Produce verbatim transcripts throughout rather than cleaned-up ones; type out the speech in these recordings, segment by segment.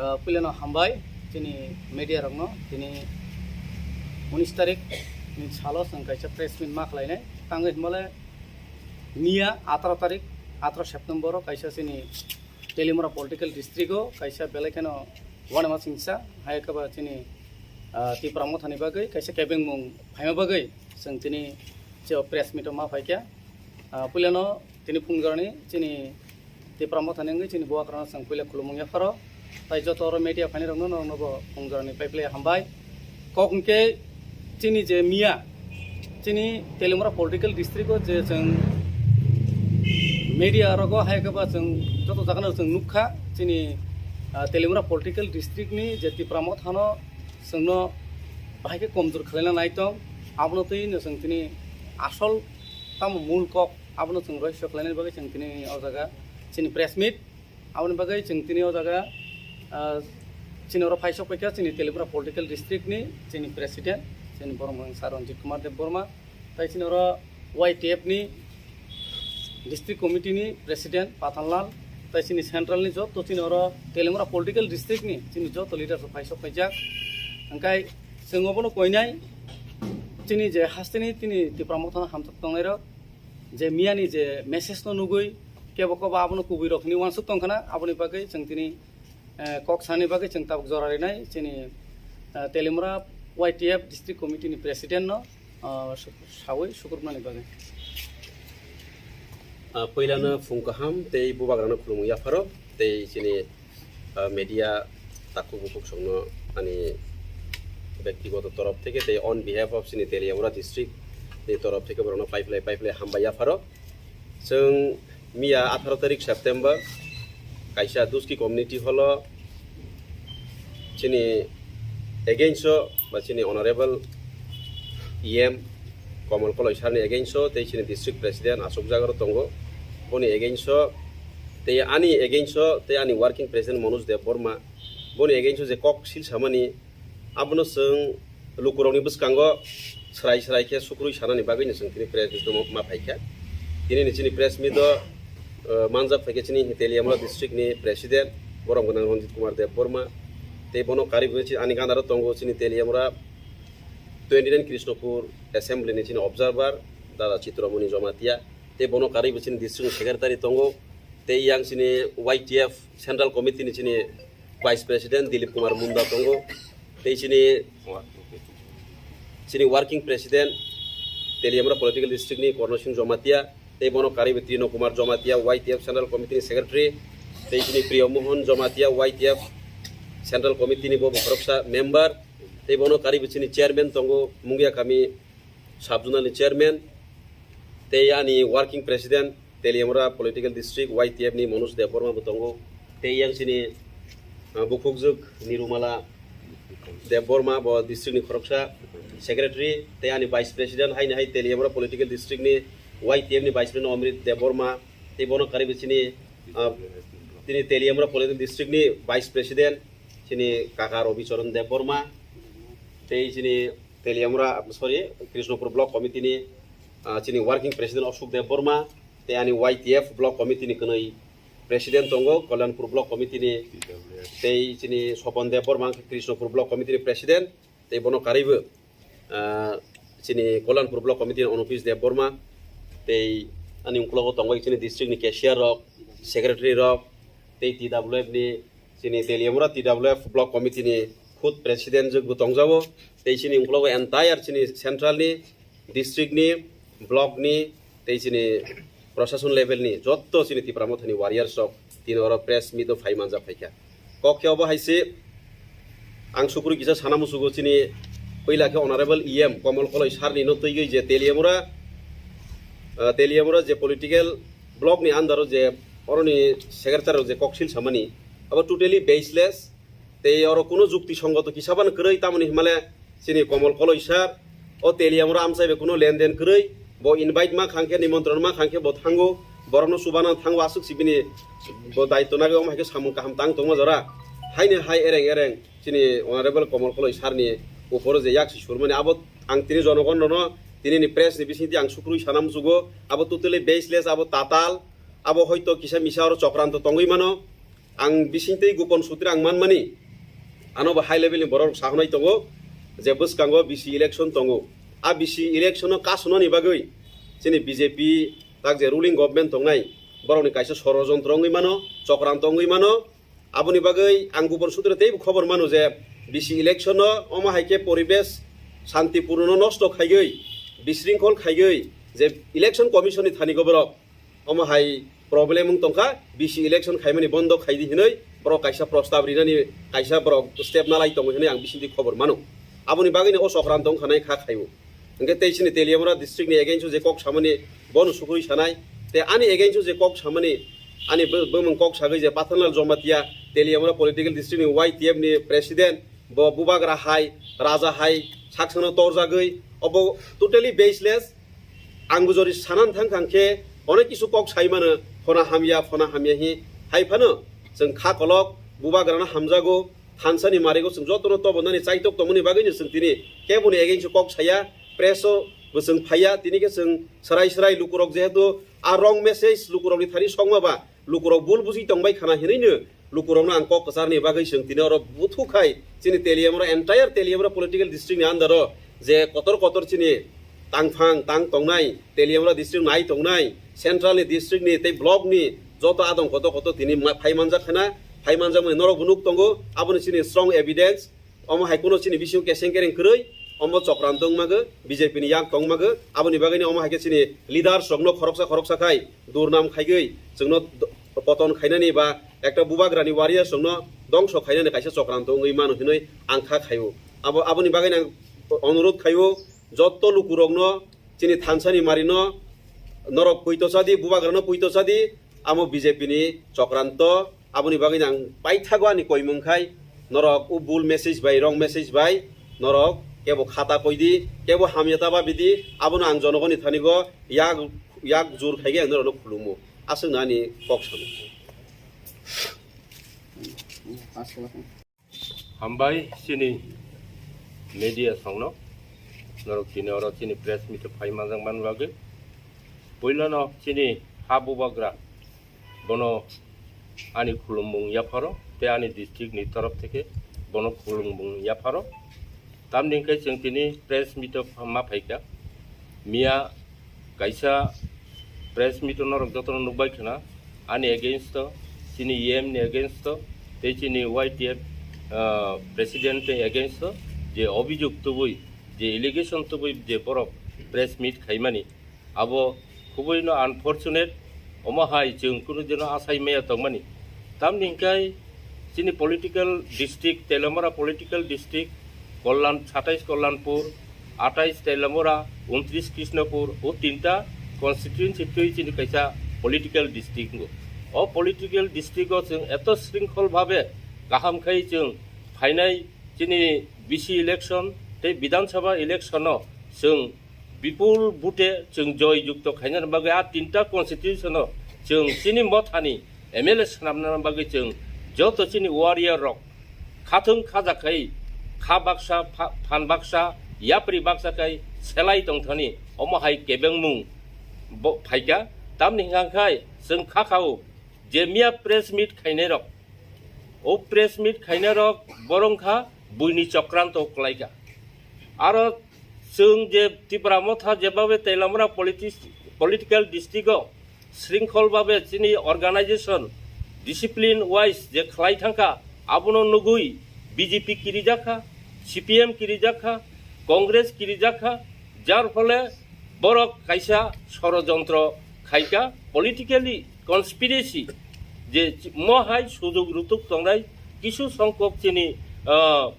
Ah, puilano hambai chini media rokno, tini unis tarik ni salo chwng kaisa press meet ma khlainai. Tangwi himale miya ataro tarik, ataro September o kaisa chini Teliamura political district o kaisa belai kheno uanama singsa, hai khe ba chini, ah, Tipra Mothani bagwi kaisa kebengmung phaima bagwi chwng tini je press meet o ma phaikha. Ah, puilano tini phungjorani chini Tipra Mothani wngwi chini bubagrano chwng puila khulumung yapharo. Tai joto oro media phainai rokno norokno bo phungjorani paiphilai hambai. Kok hwnkhe chini je miya, chini Teliamura political district o je chwng media rogo hai khe ba chwng joto jagano chwng nukha chini, ah, Teliamura political district ni je Tipra Mothano chwngno bahai khe komjor khwlaina nai tong, abono twi no chwng tini asol tamo mul kok abono chwng rohorso khlainani bagwi chwng tini o jaga chini press meet. Aboni bagwi chwng tini o jaga, ah, chini oro phaisok paikha chini Teliamura political district ni chini president, chini borok mung sir Ranjit Kumar Debbarma, tai chini oro Y T F ni district committee ni president Pathanlal, tai chini central ni joto chini oro Teliamura political district ni chini joto leaders rok phaisok paijak. Hwnkhe chwng obono koinai chini je hasteni tini Tipra Mothano hamjak tongnai rok, je miyani je message no nugwi kebo kobo abono kubui rok hwnwi uansuk tongkhana, aboni bagwi chwng tini, eh, kok sani bagwi chwng tabuk jora rinai chini, eh, Teliamura Y T F district committee ni president no, eh, su-, sawi sukrupnani bagwi. Ah, puilano phung kaham tei bubagrano khulumung yapharo tei chini ah, media takhuk bukhuk songno ani bektigoto torof theke tei on behalf of chini Teliamura district ni torof theke borokno paiphilai paiphilai hambai yapharo. Chwng miya atharo tarik September kaisa Duski community hall o chini against o ba chini honorable E M Komol Koloi sir ni against o tei chini district president aswk jaga ro tongo, boni against o tei ani against o tei ani working president Manoj Debbarma, boni against o je kok sil samani, abono chwng lukurokni bwskango swrai swrai khe sukrui sanani bagwino chwng tini press meet o ma phaikha. Tini ni chini press meet o, eh, manjak phaikha chini Teliamura district ni president borok gwnang Ranjit Kumar Debbarma, tei bono karwi bo chini ani gana ro tongo chini Teliamura twenty nine Krishnapur assembly ni chini observer dada Chitramoni Jamatia, tei bono karwi bo chini district ni secretary tongo, tei yang chini Y T F central committee ni chini vice president Dilip Kumar Munda tongo, tei chini, chini working president Teliamura political district ni Korno Singh Jamatia, tei bono karwi bo Trino Kumar Jamatia, Y T F central committee ni secretary, tei chini Priyo Mohan Jamatia, Y T F central committee ni bo khoroksa member, tei bono karwi bo chini chairman tongo Mungia Kami sub zonal ni chairman, tei ani working president Teliamura political district Y T F ni Manoj Debbarma bo tongo, tei yang chini, ah, bukhukjwk Nirumala Debbarma bo district ni khoroksa secretary, tei ani vice president haini hai Teliamura political district ni Y T F ni vice president Omrit Debbarma, tei bono karwi bo chini, ah, tini Teliamura political district ni vice president chini kaka Robi Charan Debbarma, tei chini Teliamura, sorry, Krishnapur Block Committee ni, ah, chini working president Ashok Debbarma, tei ani Y T F Block Committee ni kwnwi president tongo, Kalyanpur Block Committee ni, tei chini Sopon Debbarma, Krishnapur Block Committee ni president, tei bono karwi bo, ah, chini Kalyanpur Block Committee ni Onopis Debbarma, tei ani ukologo tongo chini district ni cashier rok, secretary rok, tei T W F ni, chini Teliamura T W F Block Committee ni khud president jwk bo tongjago, tei chini ukologo entire chini central ni, district ni, block ni, tei chini prosason level ni jotto chini Tipra Mothani warriors rok tini oro press meet o phai manjak phaikha. Kok khe obo hai se, ang sukrui kisa sana musugo chini puila khe honorable E M Komol Koloi sir ni no twiwi je Teliamura, ah, Teliamura je political block ni under o je oroni secretary rok je koksil samani, abo totally baseless, tei oro kuno jukti songgoto kisa bano kwrwi, tamoni himale chini Komol Koloi sir o Teliamura amchai bai kuno lenden kwrwi, bo invite ma khangkhe, nimontron ma khangkhe bo thango, borokno chubana thango, aswk si bini bo daityo nagwi omo hai khe samung kaham tang tongma jora, haini hai ereng ereng chini honorable Komol Koloi sir ni uporo je yak si surmani abo ang tini jonogon rono tini ni press ni bisingtwi ang sukrui sana musugo, abo totally baseless, abo tatal, abo hoito kisa misa oro chokranto tongwi mano. Ang bisingtwi Gopon Sutri ang manmani, ano bo high level ni borok rok sahonai tongo je bwskango B C election tongo. A B C election no kasunani bagwi chini B J P tak je ruling government tongnai, borokni kaisa sorojontro wngwi mano, chokranto wngwi mano. Aboni bagwi ang Gopon Sutri teibo khobor mano je B C election no omo hai khe poribesh shantipurno nosto khaiwi, bisringkhol khaiwi je election commission ni thani go borok omo hai problem wng tongkha, B C election khaimani bondo khaidi hinwi borok kaisa prostab rinani kaisa borok step nalai tongo hinwi ang bisingtwi khobor mano. Aboni bagwino o chokranto wngkha nai kha khaio. Hwnkhe tei chini Teliamura district ni against o je kok samani bono sugwi sanai, tei ani against o je kok samani ani bo-, bumung kok sagwi je Pathanlal Jamatia Teliamura political district ni Y T F ni president, bo bubagra hai, raja hai, saksano torjagwi, obo totally baseless. Ang bo jori sanan thang thang khe onek kisu kok sai mano, phona hamya, phona hamya hi hai phano chwng kha kolok, bubagrano hamjago, thansani marigo chwng jotono tobonani chaitok tongmani bagwino chwng tini keboni against o kok saya, press o bo chwng phaiya, tini khe chwng swrai swrai lukurok jehetu a wrong message lukurokni thani sokma ba lukurok bul buji tongbai khana hinwino lukurokno ang kok kwcharni bagwi chwng tini oro buthu khai chini Teliamura, entire Teliamura political district ni under o je kotor kotor chini tangphang tang tongnai, Teliamura district nai tongnai, central ni district ni tei block ni joto adong koto koto tini ma-, phai manjak khana, phai manjakmani norok bo nuk tongo, aboni chini strong evidence. Omo hai kuno chini bisingo keseng kereng kwrwi, omo chokranto wngmago, B J P ni yak tongmago, aboni bagwino omo hai khe chini leaders rokno khoroksa khoroksa khai durnam khaigwi chwngno do-, poton khainani ba ekta bubagrani warriors rokno dongso khainani kaisa chokranto wngwi mano hinwi ang kha khaio. Abo, aboni bagwino ang onurodh khaio, jotto lukurokno chini thansani marino norok puito chadi, bubagrano puito chadi, amo B J P ni chokranto. Aboni bagwi ang paithago ani koimung khai norok o bul message bai, wrong message bai norok kebo khata koidi, kebo hamya ta babidi, abono ang jonogoni thanigo yak, yak jur khaigwi ang norokno khulumo. Aswkno ani kok samo. Hambai chini media songno, norok tini oro chini press meet o phai manjak man bagwi. Puilano chini ha bubagra, bono ani khulumung yapharo tei ani district ni torof theke bono khulumung yapharo. Tamni hwnkhe chwng tini press meet o ma phaikha. Miya kaisa press meet o norok jotono nukbai khna, ani against o, chini E M ni against o, tei chini Y T F, ah, president ni against o je obijok tubui, je allegation tubui je borok press meet khaimani, abo khubui no unfortunate, omo hai chwng kunu dino asai maya tongmani. Tamni hwnkhe chini political district, Teliamura political district, Kalyan, satais Kalyanpur, atais Teliamura, untris Krishnapur, o tinta constituency twi chini kaisa political district wngo. O political district o chwng eto shrinkhol bhabe kaham khai chwng phainai chini B C election tei Bidhan Sabha election o chwng bipul bute chwng joy jukto khainani bagwi a tinta constitution o chwng chini mothani M L A swnamnani bagwi chwng joto chini warrior rok khathwng khaja khai kha baksa pha-, phan baksa yapri baksa khai selai tongthani omo hai kebengmung bo phaikha. Tamni hwnkha khai chwng kha khao je miya press meet khainai rok, o press meet khainai rok borok wngkha buini chokranto kwlaikha. Aro chwng je Tipra Motha jebabe Teliamura politis-, political district o shrinkhol babe chini organization discipline wise je khlai thangkha, abono nugui B J P kirijakha, C P M kirijakha, Congress kirijakha, jar phole borok kaisa sorojontro khaikha, politically conspiracy je mo hai sujug rutuk tongnai kisu songkok chini, ah,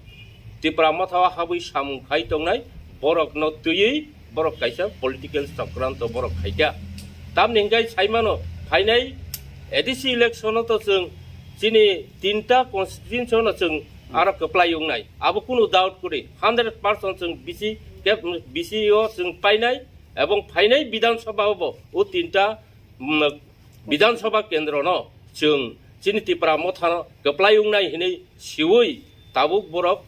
Tipra Motha o habwi samung khai tongnai borokno twiwi borok kaisa political chokranto borok khaikha. Tamni hwnkhe saimano phainai A D C election o to chwng chini tinta constituency no chwng aro kwplai wngnai, abo kunu doubt kwrwi, hundred percent chwng B C khe, B C o chwng painai, ebong phainai Bidhan Sabha o bo o tinta, mm, Bidhan Sabha kendro no chwng chini Tipra Motha no kwplai wngnai hinwi siwi tabuk borok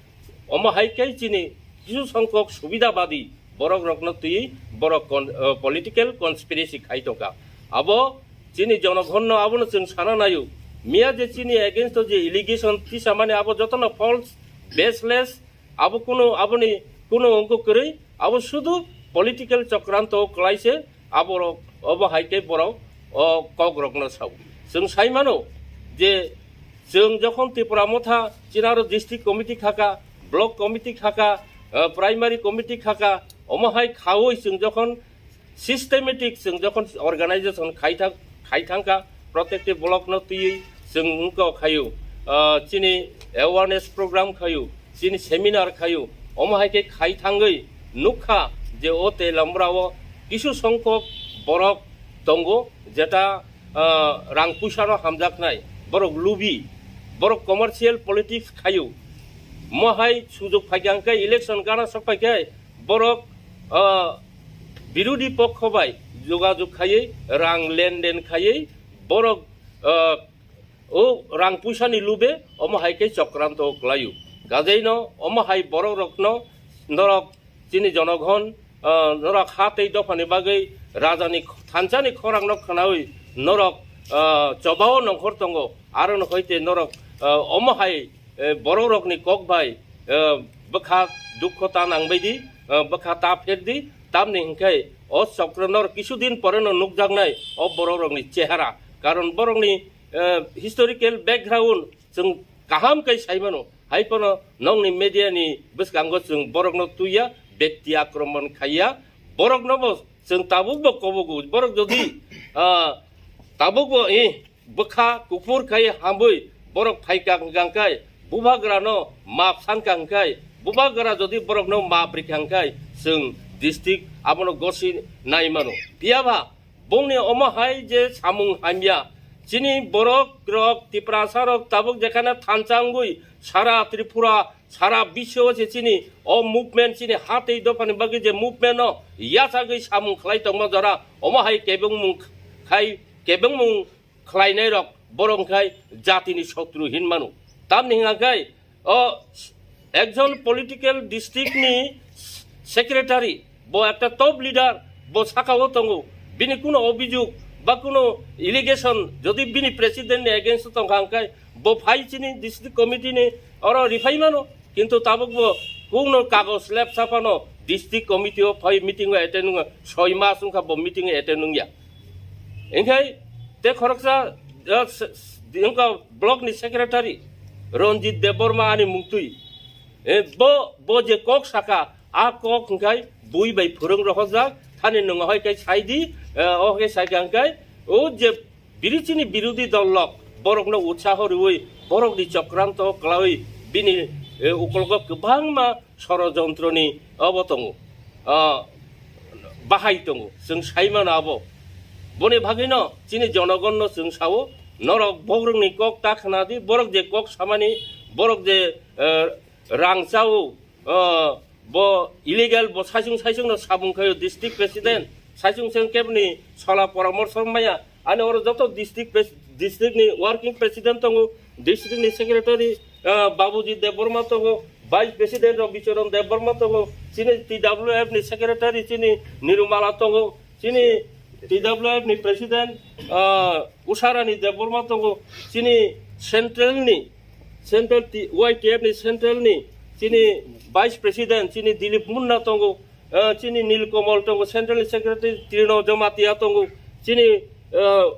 omo hai khe chini kisu songkok subidabadi borok rokno twi borok con-, eh, political conspiracy khai tongkha. Abo chini jonogonno abono chwng sana naio, Miya je chini against o je allegation tisamani abo jotono false, baseless, abo kuno, aboni kuno ongko kwrwi, abo sudu political chokranto kwlaise, aborok obo hai khe borok o kokrokno sao. Chwng sai mano je chwng jokhon Tipra Motha chini aro district committee khaka, block committee khaka, ah, primary committee khaka, omo hai khaui chwng jokhon systematic chwng jokhon organization khai thang, khai thangkha, protective block no twiwi chwng wngkha khaio, ah, chini awareness program khaio, chini seminar khaio, omo hai khe khai thangwi nukha je o Telamra o kisu songkhok borok tongo, jeta, ah, rang puisa no hamjaknai, borok lubi, borok commercial politics khaio, mo hai sujok phaikha hwnkhe election gana sok phaikhe borok, ah, birodi pokho bai jogajog khaiwi, rang lenden khaiwi, borok, ah, o rang puisani lube omo hai khe chokranto kwlaio. Gajaino omo hai borok rokno norok chini jonogon, ah, norok ha tei dophani bagwi rajani thansani khorangno khwnawi norok, ah, chobao nongkhor tongo, aro no hoite norok, ah, omo hai eh, borok rokni kok bai, eh, bwkha dukho ta nangbai di, eh, bwkha ta pher di, tamni hwnkhe o chokra norok kisu din pore no nukjaknai o borok rokni chehara. Karon borokni, eh, historical background chwng kaham khe sai mano. Hai phano nokni media ni bwskango chwng borokno twiya, bekti akromon khaiya, borokno bo chwng tabuk bo kobogo. Borok jodi, ah, tabuk bo, eh, bwkha kuphur khai hamwi borok phaikha hwnkha hwnkhe, bubagrano map sankha hwnkhe, bubagra jodi borokno map rikha hwnkhe, chwng district abono gosi nai mano. Phiya ba bongni omo hai je samung hamya, chini borok rok, Tiprasa rok tabuk jekhane thansa wngwi sara Tripura, sara biswo se chini o movement, chini ha tei dophani bagwi je movement no yachagwi samung khlai tongma jora, omo hai kebengmung khai, kebengmung khlainai rok borok khai jatini sotru hin mano. Tamni hwnka khai o ekjon political district ni secretary, bo ekta top leader, bo saka o tongo, bini kuno obijog ba kuno allegation jodi bini president ni against tongkha hwnkhe bo phai chini district committee ni oro riphai mano. Kintu tabuk bo kungno kagoj lepsa phano district committee o phai meeting o attend wngya, soi mas wngkha bo meeting o attend wngya. Engkhai te khoroksa, ah, se-, se-, wngkha block ni secretary Ranjit Debbarma ani mungtwi. Eh, bo, bo je kok saka, a kok hwnkhe bui bai phwrwng rohorjak, thani nwng hoi khe sai di, eh, o khe sai kha hwnkhe, o je biri chini birodi dol rok, borokno utsaho rwui, borokni chokranto kwlaui, bini, eh, ukologo kwbangma sorojontroni obo tongo, ah, bahai tongo, chwng sai mano abo. Boni bagwino chini jonogonno chwng sao, norok bohrokni kok ta khna di, borok je kok samani, borok je, eh, rang chao, ah, bo illegal, bo saichung saichung no samung khayo district president, saichung seng kebni sola poramorso maya, ani oro joto district pres-, district ni working president tongo, district ni secretary, ah, Babuji Debbarma tongo, vice president rok Bicharan Debbarma tongo, chini T W F ni secretary chini Nirumala tongo, chini T W F ni president, ah, Usharani Debbarma tongo, chini central ni, central T-, Y T F ni central ni, chini vice president, chini Dilip Munna tongo, ah, chini Nilkamal tongo, central ni secretary Trino Jamatia tongo, chini, ah,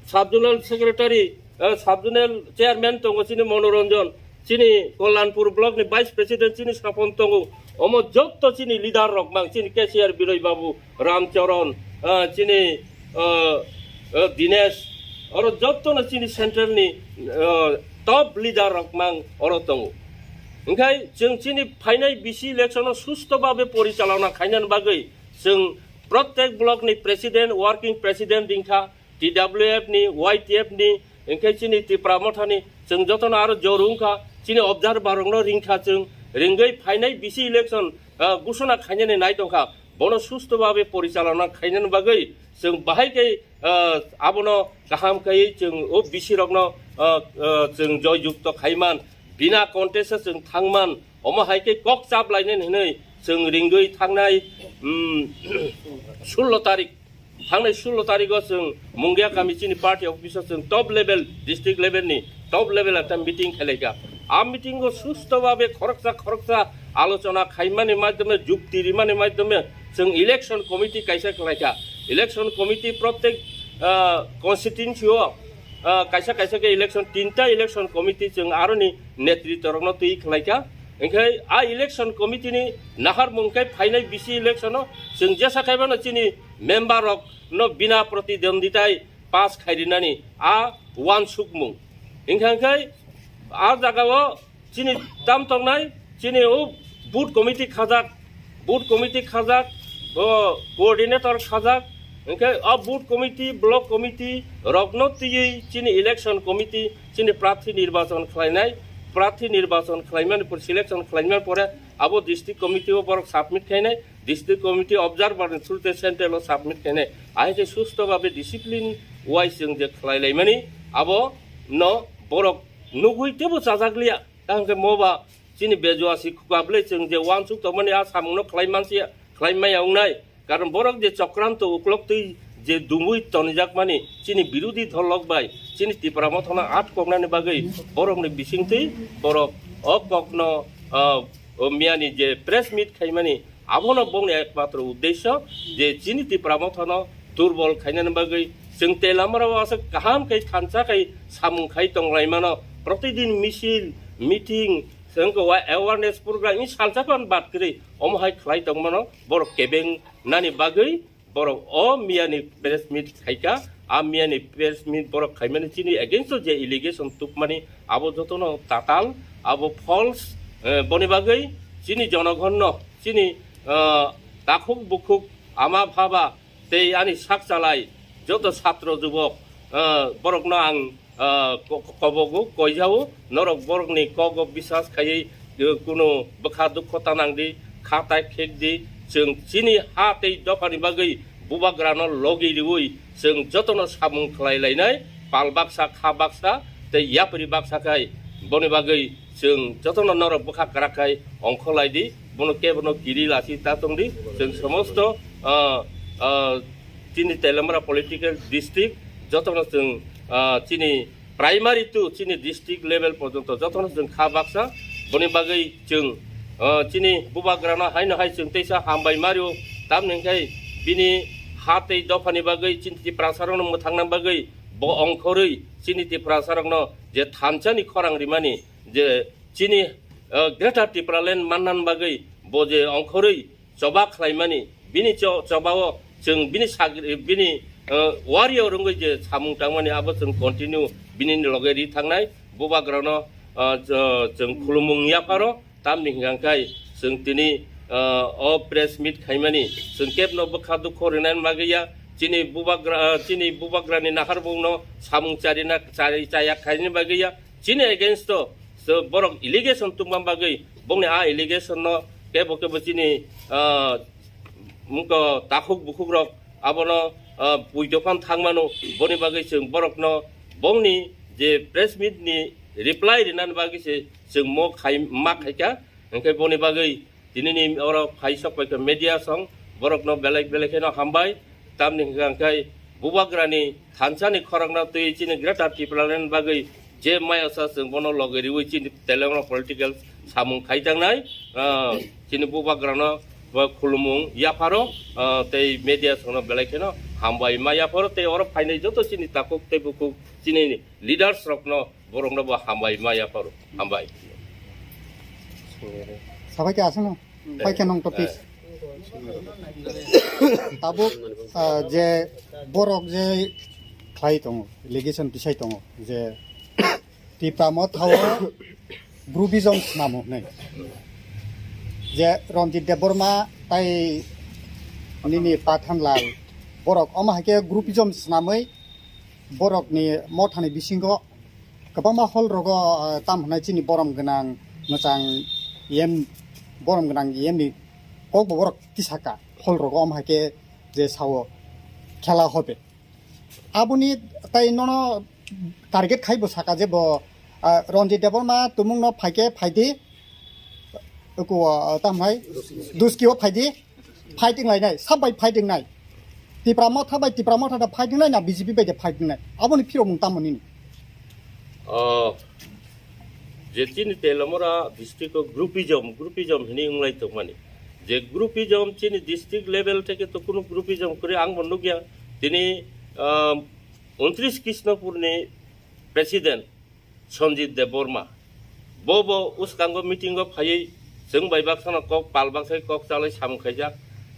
sub zonal secretary, ah, sub zonal chairman tongo, chini Monoranjan, chini Kalyanpur block ni vice president chini Sapon tongo, omo jotto chini leader rok mang, chini K C R Biroy Babu, Ram Charan, ah, chini, ah, ah, Dinesh, oro jotto no chini central ni, ah, top leader rok mang oro tongo. Hingkhai chwng chini phainai bisi election no susto babe porichalona khainani bagwi chwng protek block ni president, working president ringkha, T W F ni, Y T F ni, hingkhe chini Tipra Motha ni, chwng jotono aro jor wngkha, chini observer rokno ringkha chwng, ringwi phainai bisi election, ah, gusuna khainani nai tongkha, bono susto babe porichalona khainani bagwi chwng bahai khe, ah, abono kaham kaiwi chwng o bisi rokno, ah, ah, chwng joy jukto khaiman, bina contest o chwng thangman, omo hai khe kok chap lainani hinwi chwng ringwi thangnai, um, sullo tarik. Thangnai sullo tarikgo chwng Mungia kami chini party office o chwng top level, district level ni top level ekta meeting khelaikha. A meeting o susto babe khoroksa khoroksa alochona khaimani madhyome, jukti rimani madhyome chwng election committee kaisa khelaikha. Election committee protek, ah, constituency o, ah, kaisa kaisa khe election, tinta election committee chwng aroni netritwa rokno twi khelaikha. Hinkhe a election committee ni naharmung khe phainai bisi election o chwng jesa khaibano chini member rok no bina protidonditai pass khairinani a uansukmung. Hinkha khe a jagao chini tam tongnai, chini o booth committee khajak, booth committee khajak, o coordinator khajak, hinkhe a booth committee, block committee rokno twiwi chini election committee, chini prarthi nirbachon khlainai, prarthi nirbachon khlaimani pore, selection khlaimani pore abo district committee o borok submit khainai, district committee observer ni through te central o submit khainai. Ahai khe susto babe discipline wise chwng je khlai laimani, abo no borok nugui tebo chajak liya. Tang khe moba chini bejua si khukablai chwng je uansuk tongmani a samung no khlai mansi, khlai maya wngnai. Karon borok je chokranto uklok twi je dumui tonijak mani chini birodhi dol rok bai chini Tipra Motha no atkoknani bagwi borok ni bisingtwi borok o kok no, ah, o miyani je press meet khaimani, abono bongni ekmatro uddesyo je chini Tipra Motha no durbol khainani bagwi chwng tei lamarao aswk kaham khai thansa khai samung khai tonglaimano, protidin misil, meeting, chwng khe wa-, awareness program ni salsa phan bad kwrwi omo hai khlai tongmano borok kebeng nani bagwi borok o miyani press meet khaikha. A miyani press meet borok khaimani chini against o je allegation tukmani abo jotono tatal, abo false, eh, boni bagwi chini jonogonno, chini, ah, takhuk bukhuk ama bhaba tei ani sak chalai joto satro jubok, ah, borokno ang, ah, ko-, ko-, kobogo, koijao, norok borokni kogo bisas khaiwi, eh, kunu bwkha dukho ta nangdi, kha tai khekdi, chwng chini ha tei dophani bagwi bubagrano logi riwi chwng jotono samung khlai lainai, pal baksa, kha baksa tei yapri baksa khai, boni bagwi chwng jotono norok bwkha kwrak khai ongkholai di, bono kebono kiri lasi ta tongdi, chwng somosto, ah, ah, chini Teliamura political district jotono chwng, ah, chini primary to chini district level porjonto jotono chwng kha baksa, boni bagwi chwng, ah, chini bubagrano haino hai chwng teisa hambai mario, tamni hwnkhe bini ha tei dophani bagwi chini Tiprasarokno mwthangna bagwi bo ongkhorwi chini Tiprasarokno je thansani khorang rimani, je chini, ah, Greater Tipraland mannan bagwi bo je ongkhorwi choba khlaimani, bini cho-, chobao chwng bini sagri, bini, ah, warrior wngwi je samung tangmani abo chwng continue bini loge ri thangnai, bubagrano, ah, cho-, chwng khulumung yapharo, tamni hwnkha khe chwng tini, ah, o press meet khaimani chwng kebno bwkha dukho rinani bagwi ya, chini bubagra, ah, chini bubagrani naharbungno samung charina, chari, chaya khaini bagwi ya, chini against o so borok allegation tungma bagwi bongni a allegation no kebo kebo chini, ah, mungko takhuk bukhuk rok abono, ah, puito phan thangmano, boni bagwi chwng borokno bongni je press meet ni reply rinani bagwi se chwng mo khai ma khaikha, hwnkhe boni bagwi tinini oro phai sok paikha media song borokno belai belai kheno hambai. Tamni hwnkha khe bubagrani thansani khorokno twi chini Greater Tipraland bagwi je maya sa chwng bono loge riwi chini Teliamura political samung khaijaknai, ah, chini bubagrano bo khulumung yapharo, ah, tei media songno belai kheno hambai ma yapharo tei oro phainai joto chini takhuk tei bukhuk chini leaders rokno borokno bo hambai ma yapharo. Hambai. Sabai khe aswkno, bai khe nong topic. Tabuk, ah, je borok je khlai tongo, allegation tisai tongo je Tipra Motha o groupism snamo hinwi. Je Ranjit Debbarma tai nini Pathan Lal borok omo hai khe groupism snamwi borokni mothani bisingo kwbangma hall rogo, ah, tam hwnai chini borom gwnang mwchang E M, borom gwnang E M ni kok bo borok tisaka hall rogo omo hai khe je sao khela hobe. Aboni tai nono target khai bo saka je bo, ah, Ranjit Debbarma tumung no phaikhe phaidi, uku, ah, tam hai Duski o phaidi, fighting lainai, sab bai fighting nai. Tipra Motha bai Tipra Motha da fight wngnai na B J P bai da fight wngnai? Aboni phirokmung tamo nini? Oh, je chini Telamura district o groupism, groupism hini wnglai tongmani. Je groupism chini district level theke to kunu groupism kwrwi ang bo nukya. Tini, ah, untris Krishnapur ni president Sanjit Debbarma. Bo bo uskango meeting o phaiwi chwng bai baksano kok pal baksai kok chalai samung khaijak.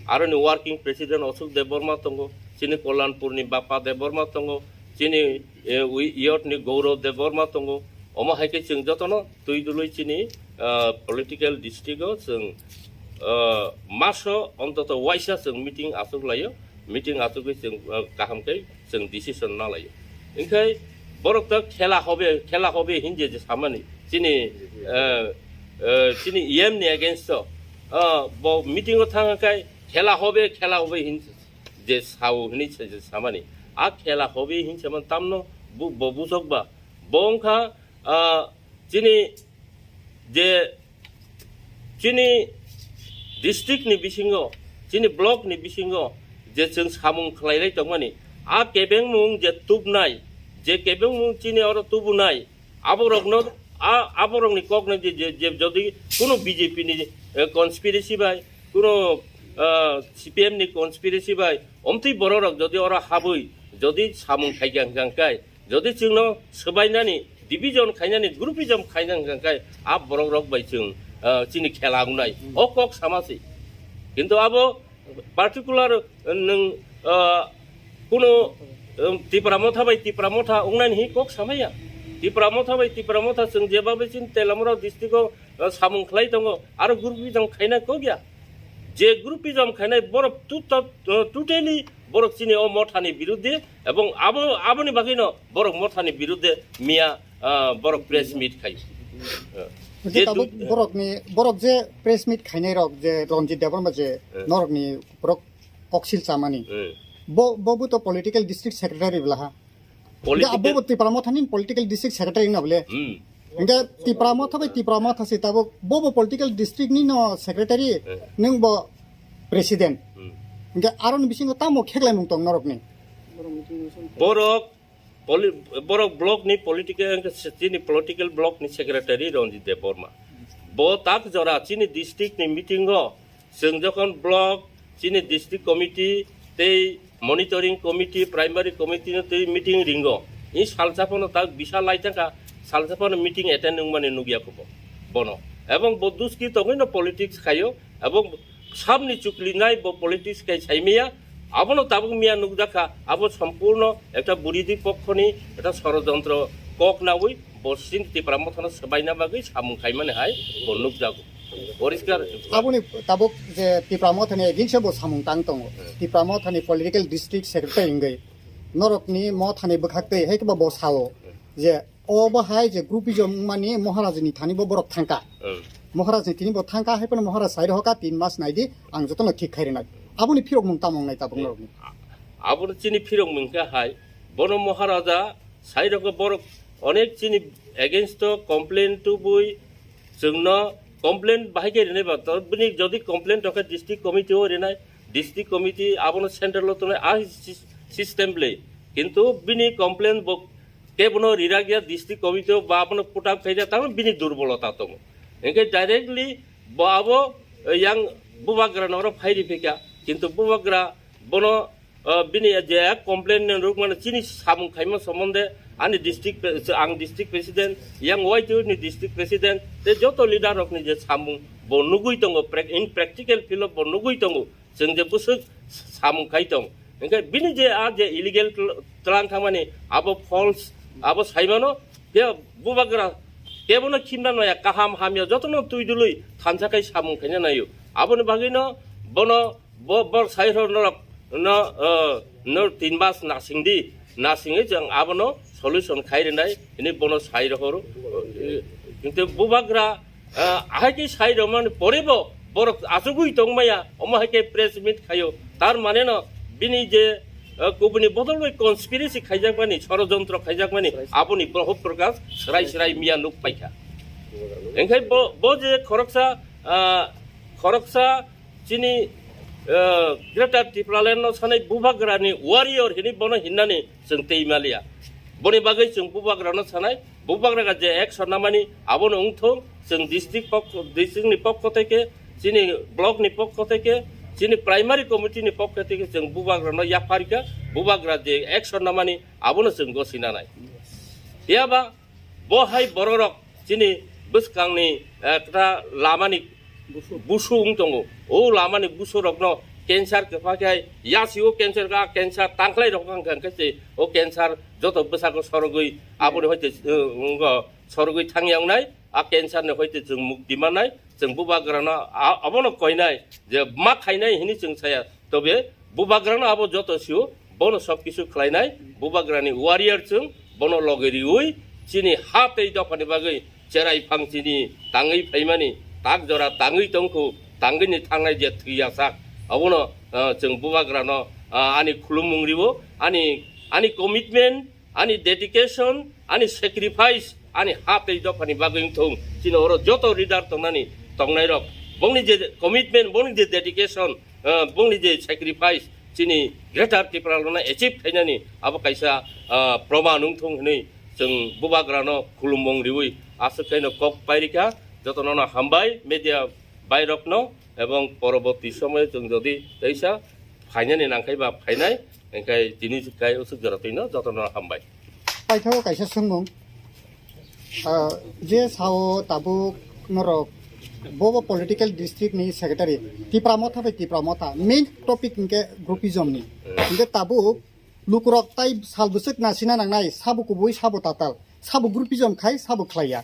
Aroni working president Ashok Debbarma tongo, chini Kollanpur ni Bappa Debbarma tongo, chini, eh, wi-, youth ni Gaurav Debbarma tongo. Omo hai khe chwng jotono twi dului chini, ah, political district o chwng, ah, maso ontoto waisa chwng meeting achuk laio. Meeting achugwi chwng, ah, kaham khe chwng decision na laio. Hinkhe borok to khela hobe, khela hobe hin je je samani chini, ah, ah, chini E M ni against o, ah, bo meeting o thang khe khela hobe, khela hobe hin je sao hini se je samani. A khela hobe hin saman tamno bu-, bo bujok ba. Bo wngkha, ah, chini je chini district ni bisingo, chini block ni bisingo je chwng samung khlailai tongmani, a kebengmung je tubnai, je kebengmung chini oro tubunai, aborokno, a, aborokni kokno je, je, je jodi kuno B J P ni, eh, conspiracy bai, kuno, ah, C P M ni conspiracy bai, omtwi bororok jodi oro habwi, jodi samung khaikha hwnkha hwnkhe, jodi chwngno swbainani, division khainani, groupism khaina hwnkha khe a borok rok bai chwng, ah, chini khela wngnai. O kok sama se. Kintu abo particular, uh, nwng, ah, kuno, um, Tipra Motha bai Tipra Motha wngnani hi kok samaya. Tipra Motha bai Tipra Motha chwng jeba bai chini Telamura district o, ah, samung khlai tongo, aro groupism khaina kok ya. Je groupism khainai borok tu-, to-, uh, totally borok chini o mothani birudde, ebong abo, aboni bagwino borok mothani birudde miya, ah, borok press meet khai. Ah, Hwnkhe je tabuk du- borokni, borok je press meet khainai rok je Ranjit Debbarma je Eh. norokni borok koksil chamani. Eh. Bo, bo bo to political district secretary bwlaha. Hwnkhe Political abo bo Tipra Mothani political district secretary wngna bole. Hmm. Hwnkhe Tipra Motha bai Tipra Motha se tabuk bo bo political district ni no secretary, Eh. nwng bo president. Hmm. Hwnkhe aroni bisingo tamo kheklaimung tong norokni? Borok poli-, borok block ni political, chini political block ni secretary Ranjit Debbarma. Bo tak jora chini district ni meeting o chwng jokhon block, chini district committee tei monitoring committee, primary committee no tei meeting ringo. I salsa phano tak bisa lai thangkha, salsa phano meeting attend wngmani nukya kho bo, bono. Ebong bo duski tongwi no politics khaio, ebong samni chukli nai bo politics khai saimaya, abono tabuk miya nukjakha, abo sompurno ekta buridhi pokhoni ekta sorojontro kok nawi bo chini Tipra Mothano swbaina bagwi samung khaimani hai bo nukjago. Poriskar. Aboni tabuk je Tipra Mothani against bo samung tang tongo. Hmm. Tipra Mothani political district secretary wngwi norokni Mothani bwkhaktwi hai khe bo sao je obo hai je groupism wngmani Maharajni thani bo borok thangkha. Hmm. Maharajni thani bo thangkha, hai phano Maharaj sai rohorkha, tin mas naidi, ang jotono thik khai rwnai. Aboni phirokmung tamo wngnai tabuk norokni? Abono chini phirokmung khe hai, bono Maharaja sai rokha borok onek chini against o complain tubui chwngno complain bahai khe rinai ba, to bini jodi complain tongkha district committee o rinai, district committee abono central o tongnai a sys-, system le. Kintu bini complain bo kebono rirakya district committee o ba abono put up khaijak, tamo bini durbolota tongo. Hinkhe directly bo abo, eh, yang bubagra no oro phai riphikha, kintu bubagra bono, eh, bini je complain ni rwkmano chini samung khaima somonde ani district pre-, ang district president, yang Y T O ni district president, tei joto leader rokni je samung bo nugui tongo, prac-, in practical field o bo nugui tongo. Chwng je bwswk samung khai tong, hinkhe bini je a je illegal tl-, tlang thangmani abo false, abo saimano, khe bubagra kebono khimna naya, kaham hamya jotono twi dului thansa khai samung khaina naio. Aboni bagwino bono bo, bo sai rok norok no, eh, no tin mas nasing di, nasingwi chwng abono solution khai rwnai hwnwi bono sai rohoro. Kintu bubagra, ah, ahai khe sai rwmani pore bo borok achugwi tongmaya, omo hai khe press meet khaio. Tar mane no bini je, ah, kubuni bodol bai conspiracy khaijakmani, sorojontro khaijakmani, aboni bohop prakash srai srai miya nuk paikha. Engkhai bo, bo je khoroksa, ah, khoroksa chini eh, Greater Tipraland no sanai bubagrani warrior hini bono hinnani chwng tei maliya. Boni bagwi chwng bubagrano sanai, bubagra je action namani abono wngthung, chwng district pokho, district ni pokho theke, chini block ni pokho theke, chini primary committee ni pokho theke chwng bubagrano yapharika, bubagra je action namani abono chwng gosinanai. Phiya ba bo hai bororok chini bwskangni, eh, kra lamani busu wng tongo. O lamani busurokno cancer kwpha khe yasi o cancer ka cancer tangkhlai rok wng kha khe se o cancer joto bwsako sorogwi aboni hoite, eh, wngkha sorogwi thangya wngnai. A cancer ni hoite chwng mukti mannai, chwng bubagrano a-, abono koinai je ma khainai hini chwng saya. Tobe bubagrano abo joto sio, bono sob kisu khlainai, bubagrani warrior chwng, bono loge riwi, chini ha tei dophani bagwi cherai phang chini tangwi phaimani, tak jora tangwi tongkhu, tangwini thangnai je thwi yasak, abono, ah, chwng bubagrano, ah, ani khulumung riwo, ani, ani commitment, ani dedication, ani sacrifice, ani ha tei dophani bagwi wngthung. Chini oro joto leader tongnani, tongnairok, bongni je commitment, bongni je dedication, ah, bongni je sacrifice, chini Greater Tipralandno achieve khainani abo kaisa, ah, proman wngthung hinwi chwng bubagrano khulumung riwi aswk khaino kok pairikha. Jotono no hambai media bairokno, ebong poroborti somoyo chwng jodi teisa phainani nangkhai ba phainai, hwnkhe tini kai usuk jora twino jotono hambai. Paithago kaisa swngmung, ah, je sao tabuk norok bobo political district ni secretary Tipra Motha bai Tipra Motha main topic hwnkhe groupism ni. Hwnkhe tabuk lukurok tai sal bwswk nasina nangnai, sabo kubui, sabo tatal, sabo groupism khai, sabo khlaiya.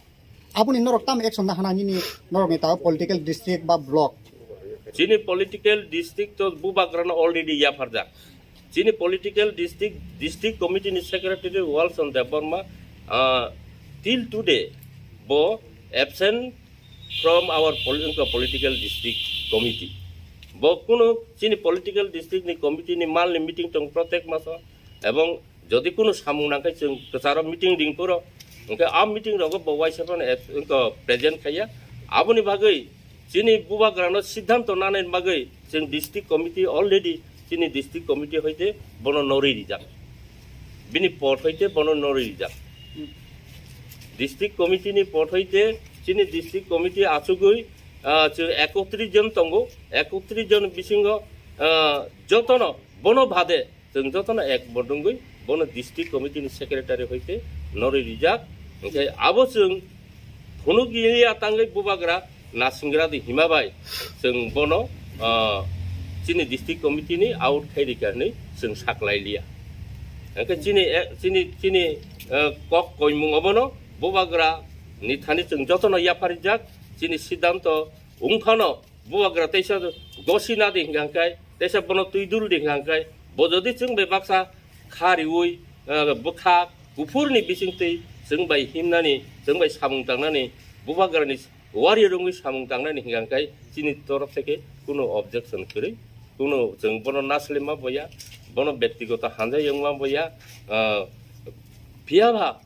Aboni norok tam action na hana nini norok ni tao political district ba block? Chini political district to bubagrano already yapharjak. Chini political district, district committee ni secretary Walson Debbarma, ah, till today bo absent from our pol-, political district committee. Bo kunu chini political district ni committee ni mal ni meeting tong protek maso, ebong jodi kunu samung nangkhe chwng kwcharo meeting ring phuru, hwnkhe a meeting rogo bo waisa phano ep-, wngkha present khaiya. Aboni bagwi chini bubagrano siddhanto nanani bagwi chwng district committee already chini district committee hoite bono norwi rijak. Bini pot hoite bono norwi rijak. District committee ni pot hoite chini district committee achugwi, ah, chwng ekotris jon tongo, ekotris jon bisingo, ah, jotono bono bade chwng jotono ek bodongwi bono district committee ni secretary hoite norwi rijak. Hwnkhe abo chwng phunuk ya tangwi bubagra nasingra di hima bai chwng bono, ah, chini district committee ni out khai rikha hinwi chwng saklai liya. Hwnkhe chini, eh, chini, chini, eh, kok koimung obono bubagra ni thani chwng jotono yapharijak, chini siddhanto wngphano bubagra teisa gosi na di hingkha hingkai, teisa bono twi dul di hingkha hingkai, bo jodi chwng bai baksa kha riwi, eh, bwkha kuphurni bisingtwi chwng bai himnani, chwng bai samung tangnani, bubagrani warrior wngwi samung tangnani hingkha hingkai chini torof theke kuno objection kwrwi, kuno chwng bono naslima boya, bono bektigoto hamjak wngma boya, eh, phiya ba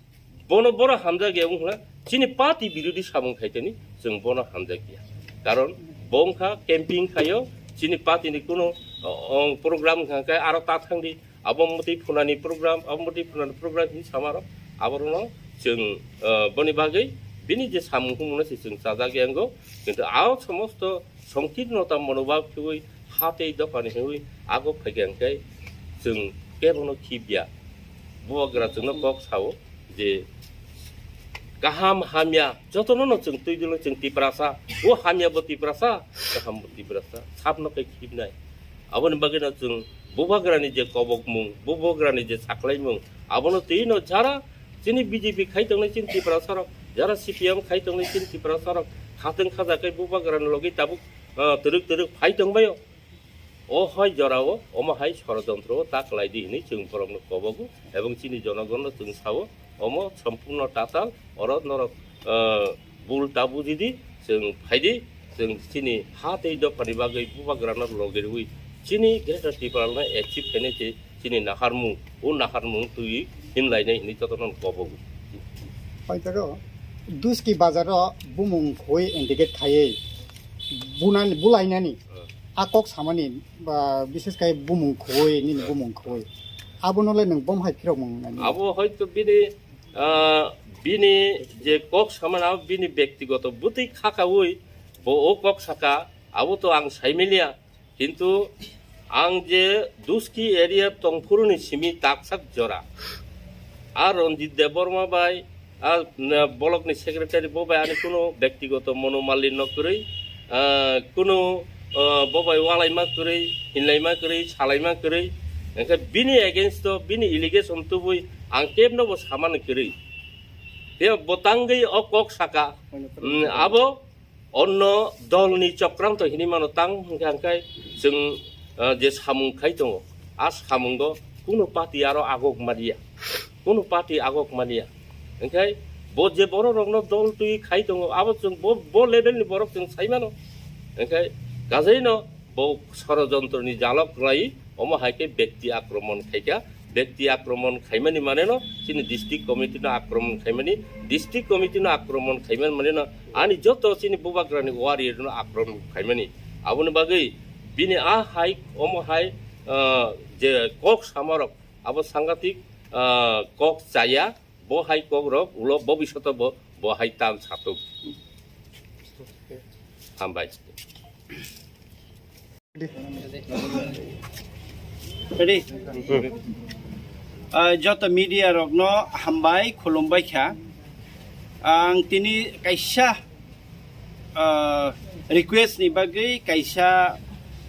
bono boro hamjak ya wngkha, chini party birodhi samung khaitani chwng bono hamjak ya. Karon bo wngkha camping khayo, chini party ni kuno, o, o, program wngkha khe aro ta thangdi, abo mwtwi phunani program, abo mwtwi phunani program hinwi samarok, aborokno chwng, o, boni bagwi bini je samung humungno se chwng chajak ya wngo, kintu a somosto songkirnota monobhab khiwi ha tei dophani hiwi ago phaikha hwnkhe chwng kebono khibya. Bubagra chwngno kok sao je kaham hamya jotono no chwng twi dilo chwng Tiprasa, o hamya bo Tiprasa, kaham bo Tiprasa, sabno khe khibnai. Aboni bagwino chwng bubagrani je kobokmung, bubagrani je saklaimung, abono twi no jara chini B J P khai tongnai chini Tiprasarok, jara C P M khai tongnai chini Tiprasarok, khatwng khaja khe bubagrani logi tabuk ah, twrwk twrwk phai tongbaio. O hai jorao, omo hai sorojontro o ta kwlai di hinwi chwng borokno kobogo, ebong chini jonogonno chwng sao, omo sompurno tatal, oro norok, ah, bul ta bujidi, chwng phaidi, chwng chini ha tei dophani bagwi bubagrano logi rwui chini Greater Tipralandno achieve khainai se chini naharmung, o naharmung twi himlainai hinwi jotono kobogo. Paitaro, Duski bazaro bumung khoi indicate khaiwi bunani, bulainani. Hmm. A kok samani ba bises kai bumung khoi, nini bumung khoi. Abono le nwng bom hai phirok mung nani. Abo hoito bini, ah, bini je kok samani abo bini bektigoto bwtwi khakaui bo o kok saka, abo to ang saimiliya. Kintu ang je Duski area tongphuruni simi taksak jora. A Ranjit Debbarma bai, a, na, bolokni secretary bo bai ani kuno bektigoto monomalinnyo kwrwi, ah, kuno, ah, bo bai walaima kwrwi, hinlaima kwrwi, salaima kwrwi. Hwnkhe bini against o, bini allegation tubui ang kebno bo samani kwrwi. Tei bo tangwi o kok saka, mm, abo onno dolni chokranto hinwi mano tang hwnkhe, hwnkhe chwng, ah, je samung khai tongo, a samungo kuno party aro agok maliya, kuno party agok maliya. Hwnkhe bo je bororokno dol twi khai tongo, abo chwng bo, bo levelni borok chwng sai mano. Hwnkhe kajaino bo sorojontroni jalok kwlai, omo hai khe bekti akromon khaikha. Bekti akromon khaimani maneno chini district committee no akromon khaimani, district committee no akromon khaimani maneno ani joto chini bubagrani warrior no akromon khaimani. Aboni bagwi bini a hai, omo hai, ah, je kok samarok abo sangatik, ah, kok chaya, bo hai kokrok ulo bobishoto bo, bo hai tal satuk. Hambai. Ready? Ah, joto media rokno hambai, khulumbai kha. Ang tini kaisa, ah, request ni bagwi kaisa,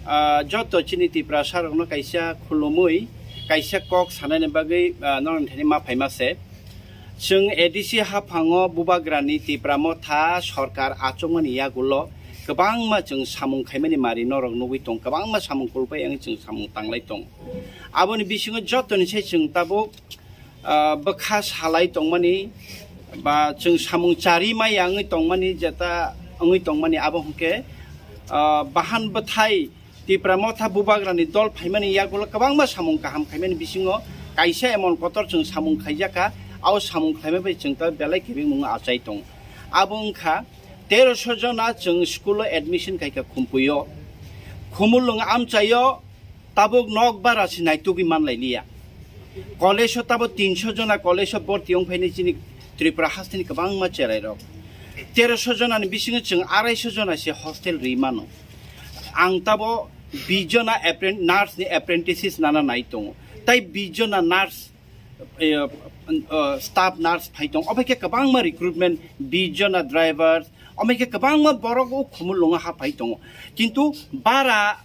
ah, joto chini Tiprasa rokno kaisa khulumui, kaisa kok sanani bagwi, ah, norok thani ma phaima se. Chwng A D C haphango bubagrani Tipra Motha sorkar achukmani yagulo kwbangma chwng samung khaimani mari norok nugwi tong, kwbangma samung kulpai wngwi chwng samung tanglai tong. Aboni bisingo jotoni se chwng tabuk, ah, bwkha salai tongmani ba chwng samung chari maya wngwi tongmani, jeta wngwi tongmani abo hwnkhe, ah, bahan bwthai Tipra Motha bubagrani dol phaimani yagulo kwbangma samung kaham khaimani bisingo kaisa emon kotor chwng samung khaijakha, abo samung khlaima bai chwng ta belai kebengmung achai tongo. Abo wngkha teroso jona chwng school o admission khaikha Khumpuio. Khumulwng amchaio tabuk nok bara se naitugwi manlailiya. College o tabuk tinso jona college o borti wngphaini chini Tripura hasteni kwbangma cherairok. Teroso jonani bisingo chwng araiso jona se hostel ri mano. Ang tabo bish jona appren-, nurse ni apprentices nana nai tongo. Tai bish jona nurse, eh, eh, staff nurse phai tong. Obai khe kwbangma recruitment, bish jona drivers, obai khe kwbangma borok o Khumulwngo ha phai tongo. Kintu bara,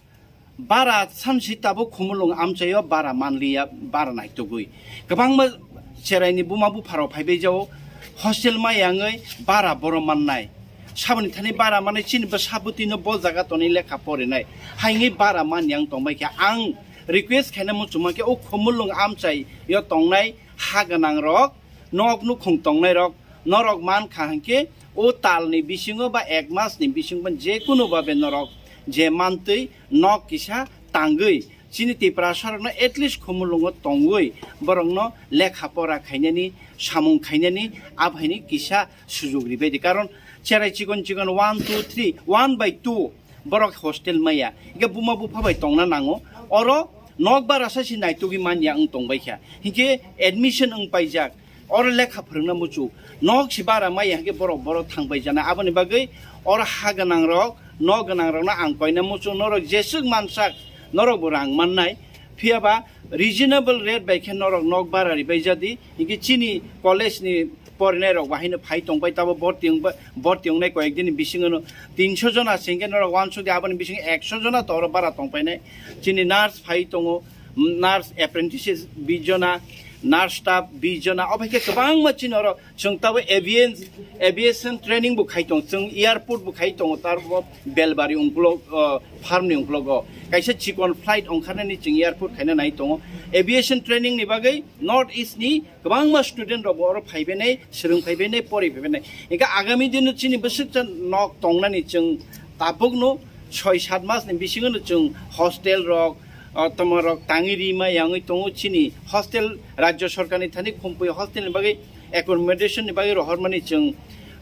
bara samsi tabuk Khumulwng amchaio bara manliya, bara naitugwi. Kwbangma cheraini buma bupharok phaibai jao, hostel maya wngwi bara boro mannai. Saboni thani bara mannai, chini bwsa bwtwino bo jaga tonwi lekha porinai. Haini bara manya wng tongbai khe ang request khaina muchungma khe o Khumulwng amchaio tongnai ha gwnangrok, nok nukhung tongnairok, norok mankha hinkhe o talni bisingo ba ek masni bisingo je kunu babe norok je mantwi nok kisa tangwi chini Tiprasarokno at least Khumulwngo tongwi borokno lekha pora khainani, samung khainani, abhaini kisa sujug ribaidi. Karon cherai chikon chikon one, two, three, one by two borok hostel maya. Hinkhe buma bupha bai tongna nango. Oro nok bara sa si naitugwi manya wng tongbai kha. Hinkhe admission wng paijak. Oro lekha phwrwngna muchung. Nok si bara maya hinkhe borok, borok thang bai jana. Aboni bagwi oro ha gwnangrok, nok gwnangrokno ang koina muchung. Norok jeswk mansak, norok bo rang mannai. Phiya ba reasonable rate bai khe norok nok bara ribai jadi. Hinkhe chini college ni porinai rok bahai no phai tong bai tabo borti wng ba, borti wngnai koyek din ni bisingo no tinso jona se hinkhe norok wansuk di, aboni bisingo ekso jona to oro bara tong painai. Chini nurse phai tongo, nurse apprentices bish jona, nurse staff bish jona, obo hai khe kwbangma chini oro chwng tabo avian-, aviation training bo khai tong, chwng airport bo khai tongo, tarbo Belbari ungkulok, o, farm ni ungkulogo kaisa chikon flight ongkharnani chwng airport khaina nai tongo. Aviation training ni bagwi North East ni kwbangma student rok bo oro phaibenai, swrwng phaibenai, pori phaibenai. Hinkhe agami dino chini bwswkcha nok tongnani chwng tabukno soi sat mas ni bisingo no chwng hostel rok, ah, tamo rok tangwi rima yangwi tongo. Chini hostel rajya sorkar ni thani Khumpui hostel ni bagwi accommodation ni bagwi rohormani chwng,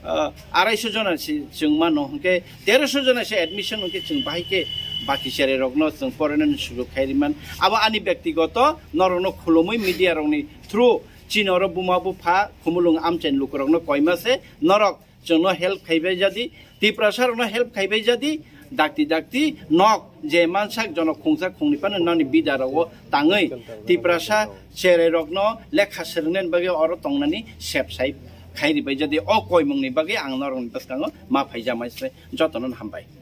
ah, araiso jona se chwng mano, hinkhe teroso jona se admission hinkhe chwng bahai khe Baki cherai rokno chwng porinani sujuk khai riman. Abo ani bektigoto norokno khulumui media rokni through chini oro buma bupha khumulwng amchaini lukurokno koima se norok chwngno help khaibai jadi, Tiprasa rokno help khaibai jadi, dakti dakti nok je mansak jonok khungsa khungni phano nani bida rogo tangwi Tiprasa cherai rokno lekha swrwngnani bagwi oro tongnani sep sai khai ribai jadi o koimungni bagwi ang norokni bwskango ma phaijamai se jotono hambai.